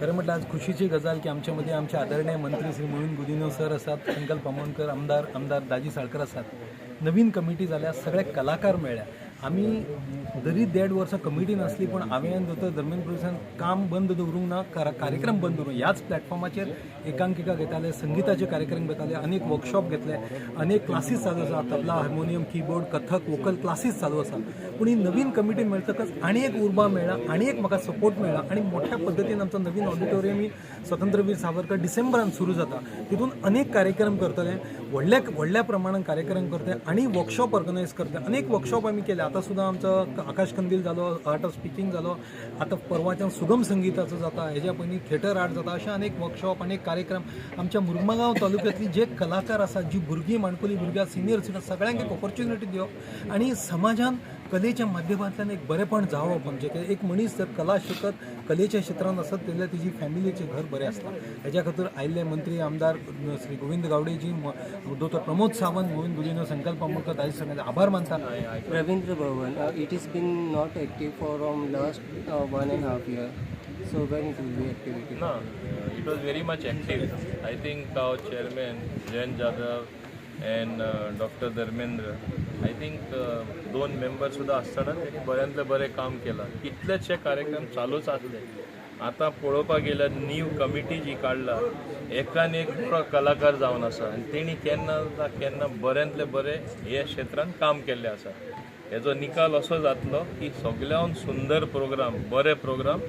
खरें म्हटल्यार आज खुशीची गजाल की आमच्या मदीं आमचे आदरणीय मंत्री श्री मोहीन गुदिन्हो सर आसात, संकल्प आमोणकर आमदार, आमदार दाजी साळकर आसात. नवीन कमिटी जाल्या, सगळे कलाकार मेळ्ळ्या. आमी जरी देड वर्सां कमिटी नासली, पूण हांवें दोतोर धर्मेंद्र प्रभुदेसायान काम बंद दवरूंक ना, कार्यक्रम बंद दवरूंक. ह्याच प्लॅटफॉर्माचेर एकांकिका घेताले, संगिताचे कार्यक्रम घेताले, अनेक वर्कशॉप घेतले, अनेक क्लासीस चालू आसा. Tabla, harmonium, keyboard, Kathak, vocal classes चालू आसा. पूण ही नवीन कमिटी मेळटकच आनी एक उर्बा मेळ्ळा आनी एक म्हाका सपोर्ट मेळ्ळा आनी मोठ्या पद्दतीन आमचो नवीन ऑडिटोरियमय स्वातंत्र्यवीर सावरकर डिसेंबरान सुरू जाता. तितून अनेक कार्यक्रम करतले, व्हडल्या व्हडल्या प्रमाणात कार्यक्रम करतले आनी वर्कशॉप ऑर्गनायज करतले. अनेक वर्कशॉप आमी केले. आतां सुद्दां आमचो आकाश कंदील जालो, आर्ट ऑफ स्पिकींग जालो, आतां परवाच्यान सुगम संगीताचो जाता, हेज्या पयलीं थिएटर आर्ट जाता. अशे अनेक वर्कशॉप, अनेक कार्यक्रम. आमच्या मुर्मगांव तालुक्यांतली जे कलाकार आसात, जी भुरगीं, माणकुली भुरगीं, सिनियर सिटीजन, सगळ्यांक एक ऑपॉर्च्युनिटी दिवप आनी समाजान कलेच्या माध्यमांतल्यान एक बरेपण जावप आमचें. कित्याक एक मनीस जर कला शिकत, कलेच्या क्षेत्रांत आसत जाल्यार तेजी फॅमिलीचें घर बरें आसता. हेज्या खातीर आयिल्ले मंत्री, आमदार श्री गोविंद गावडेजी, दोतोर प्रमोद सावंत, मोहीन गुदिन्हो, संकल्प आमोणकर, ताजे सगळ्यांचे आभार मानता. Ravindra Bhavan, it has been not active for last 1.5 year. So when it will be activated? No, it was very much active. I think our chairman, Jayant Jadhav and Dr. Dharmendra, I think दोन member सुद्दां आसतना त्यांनी बऱ्यांतलें बरें काम केलां. कितलेशे कार्यक्रम चालूच आसले. आतां पळोवपाक गेल्यार न्यू कमिटी जी काडला, एकान एक बरो कलाकार जावन आसा आनी तेणी केन्ना ना केन्ना बऱ्यांतले बरें हे क्षेत्रांत काम केल्लें आसा. हेजो निकाल असो जातलो की सगळ्याहून सुंदर प्रोग्राम, बरे प्रोग्राम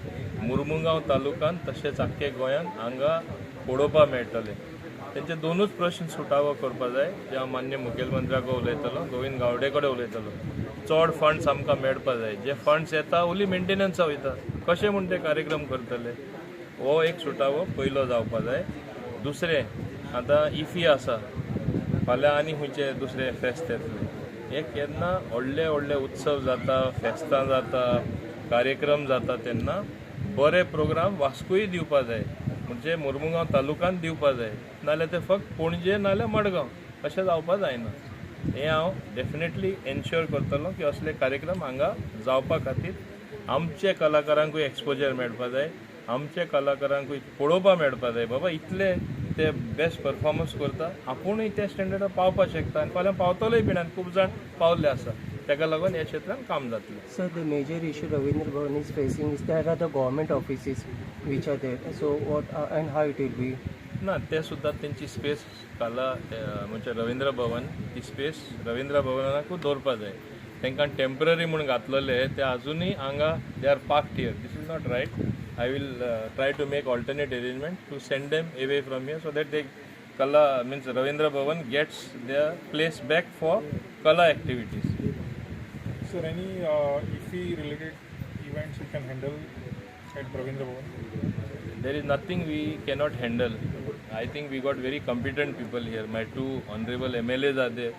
मुर्मुगांव तालुक्यान तशेंच आख्खे गोंयांत हांगा पळोवपाक मेळटले. तेंचे दोनूच प्रश्न सुटावो करपा जाय, जे हांव मान्य मुखेलमंत्र्या कडेन उलयतलो, गोविंद गावडे कडेन उलयतलो. चड फंड्स आमकां मेळपा जाय. जे फंड्स येता, ओन्ली मेंटेनन्सा वयता. कशें म्हूण ते कार्यक्रम करतले? हो एक सुटावो पयलो जावपा जाय. दुसरें, आतां इफी आसा फाल्यां आनी खंयचे दुसरे फेस्त येतले. हे केन्ना व्हडले व्हडले उत्सव जाता, फेस्तां जाता, कार्यक्रम जाता, तेन्ना बरे प्रोग्राम वास्कोय दिवपा जाय, म्हणजे मुर्मुगांव तालुक्यांत दिवपा जाय. नाल्यार ते फक्त पणजे नाल्यार मडगांव अशें जावपा जायना. हें हांव डेफिनेटली एन्श्योर करतलो की असले कार्यक्रम हांगा जावपा खातीर आमचे कलाकारांकूय एक्सपोजर मेळपा जाय, आमचे कलाकारांकूय पळोवपा मेळपा जाय, बाबा इतले ते बेस्ट परफॉर्मन्स करता, आपुणूय त्या स्टँडर्डार पावपाक शकता आनी फाल्यां पावतलोय बीन आनी खूब जाण पावल्ले आसा. ताका लागून ह्या क्षेत्रांत काम जातलें. Sir, the major issue Ravindra Bhavan is facing is there are the government offices which are there. So what and how it will be? ना, ते सुद्दां तेंची स्पेस कला म्हणजे रवींद्र भवन, ती स्पेस रवींद्र भवनाकूच दवरपा जाय. तांकां टेंपररी म्हूण घातलेले ते अजुनूय हांगा they are parked here. This is not right. I will try to make alternate arrangement to send them away from here so that they कला means Ravindra Bhavan gets their place back for कला activities. Sir, any IFFI related events you can handle at Ravindra Bhavan? There is nothing we cannot handle. I think we got very competent people here. My two honorable MLAs are there.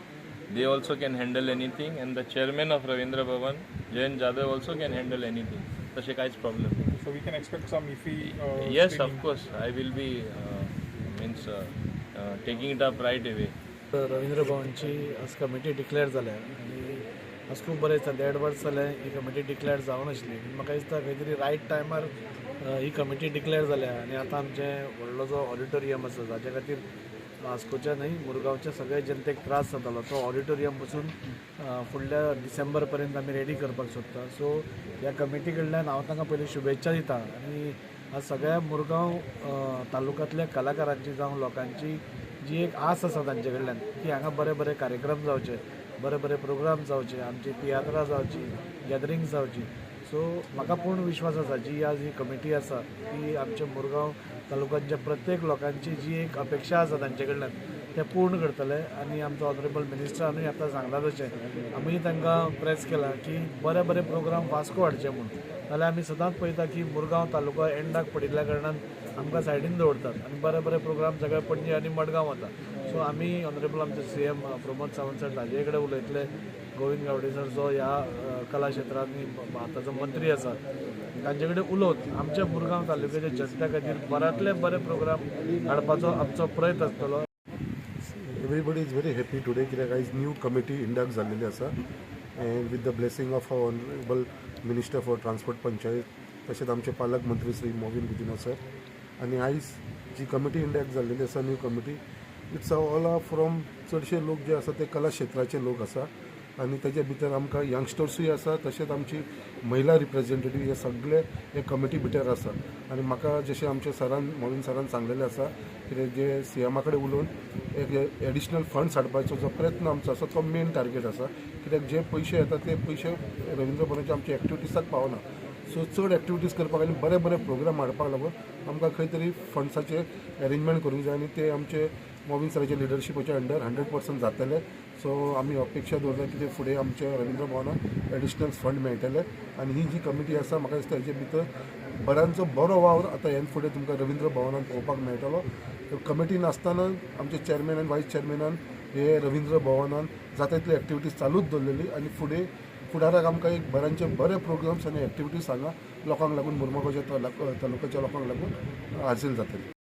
They also can handle anything, and the chairman of Ravindra Bhavan, Jayant Jadhav, also can handle anything. तशें कांयच problem. So we can expect some IFFI Yes, screening. Of course. I will be means taking it up right away. Ravindra भवनची आज committee declare जाल्या आनी आज खूब बरें दिसता. देड वर्स जालें ही कमिटी डिक्लेअर जावं नाशिल्ली. म्हाका दिसता खंय तरी रायट टायमार ही कमिटी डिक्लेअर जाल्या आनी आतां आमचें व्हडलो जो ऑडिटोरियम आसा, जाच्या खातीर वास्कोच्या न्हय, मुरगांवच्या सगळ्या जनतेक त्रास जातालो, तो ऑडिटोरियम पसून फुडल्या डिसेंबर पर्यंत आमी रेडी करपाक सोदता. सो ह्या कमिटी कडल्यान हांव तांकां पयलीं शुभेच्छा दिता आनी आज सगळ्या मुरगांव तालुक्यांतल्या कलाकारांची जावं लोकांची जी एक आस आसा तांचे कडल्यान की हांगा बरे बरे कार्यक्रम जावचे, बरे बरे प्रोग्राम जावचे, आमची तियात्रां जावची, गॅदरींग जावची. सो म्हाका पूर्ण विश्वास आसा, जी आज ही कमिटी आसा ती आमच्या मुरगांव तालुक्यांच्या प्रत्येक लोकांची जी एक अपेक्षा आसा तांचे कडल्यान तें पूर्ण करतले. आनी आमचो ऑनरेबल मिनिस्टरानूय आतां सांगला तशें आमी तांकां प्रेस केला की बरे बरे प्रोग्राम वास्को हाडचे म्हूण. नाल्यार आमी सदांच पळयता की मुरगांव तालुको एंडाक पडिल्ल्या कारणान आमकां सायडीन दवरतात आनी बरे बरे प्रोग्राम सगळे पणजे आनी मडगांव वता. सो आमी ऑनरेबल आमचे सीएम प्रमोद सावंत सर ताजे कडेन उलयतले, गोविंद गावडे सर जो ह्या कला क्षेत्रांनी आतांचो मंत्री आसा तांचे कडेन उलोवन आमच्या मुरगांव तालुक्याच्या जनते खातीर बऱ्यांतले बरे प्रोग्राम हाडपाचो आमचो प्रयत्न आसतलो. Everybody is very happy today कित्याक आयज न्यू कमिटी इंडक्ट जाल्लेली आसा and with the blessing of our honourable Minister for Transport, Panchayat तशेंच आमचे पालक मंत्री श्री मोविन गुदिन्हो सर. आनी आयज जी कमिटी इंडॅक्ट जाल्लेली आसा, new committee, it's all are from चडशे लोक जे आसा ते कला क्षेत्राचे लोक आसा आनी तेजे भितर आमकां यंगस्टर्सूय आसा, तशेंच आमची महिला रिप्रेझेंटेटीव हे सगळे हे कमिटी भितर आसा. आनी म्हाका जशें आमच्या सरान, मोविन सरान सांगलेलें आसा कितें जे सीएमा कडेन उलोवन एक एडिशनल फंड्स हाडपाचो जो प्रयत्न आमचो आसा तो मेन टार्गेट आसा, कित्याक जे पयशे येता ते पयशे रवींद्र भवनाच्या आमच्या एक्टिविटीसाक पावना. सो चड एक्टिविटीज करपाक आनी बरे बरे प्रोग्राम हाडपाक लागून आमकां खंय तरी फंड्साचे अरेंजमेंट करूंक जाय आनी ते आमचे मोविन सराच्या लिडरशिपाच्या अंडर 100% जातले. सो आमी अपेक्षा दवरता की ते फुडें आमच्या रवींद्र भवनाक एडिशनल फंड मेळटले आनी ही जी कमिटी आसा म्हाका दिसता हेजे भितर बऱ्यांचो बरो वावर आतां ह्यान फुडें तुमकां रवींद्र भवनान पळोवपाक मेळटलो. कमिटी नासतना आमचे चॅरमॅन आनी वायस चॅरमॅनान हे रवींद्र भवनान जाता तितले एक्टिविटीज चालूच दवरलेली आनी फुडें फुडाराक आमकां एक बऱ्यांचे बरे प्रोग्राम्स आनी एक्टिविटीज हांगा लोकांक लागून, मुर्मुगांवच्या तालुक्याच्या लोकांक लागून हासील जातली.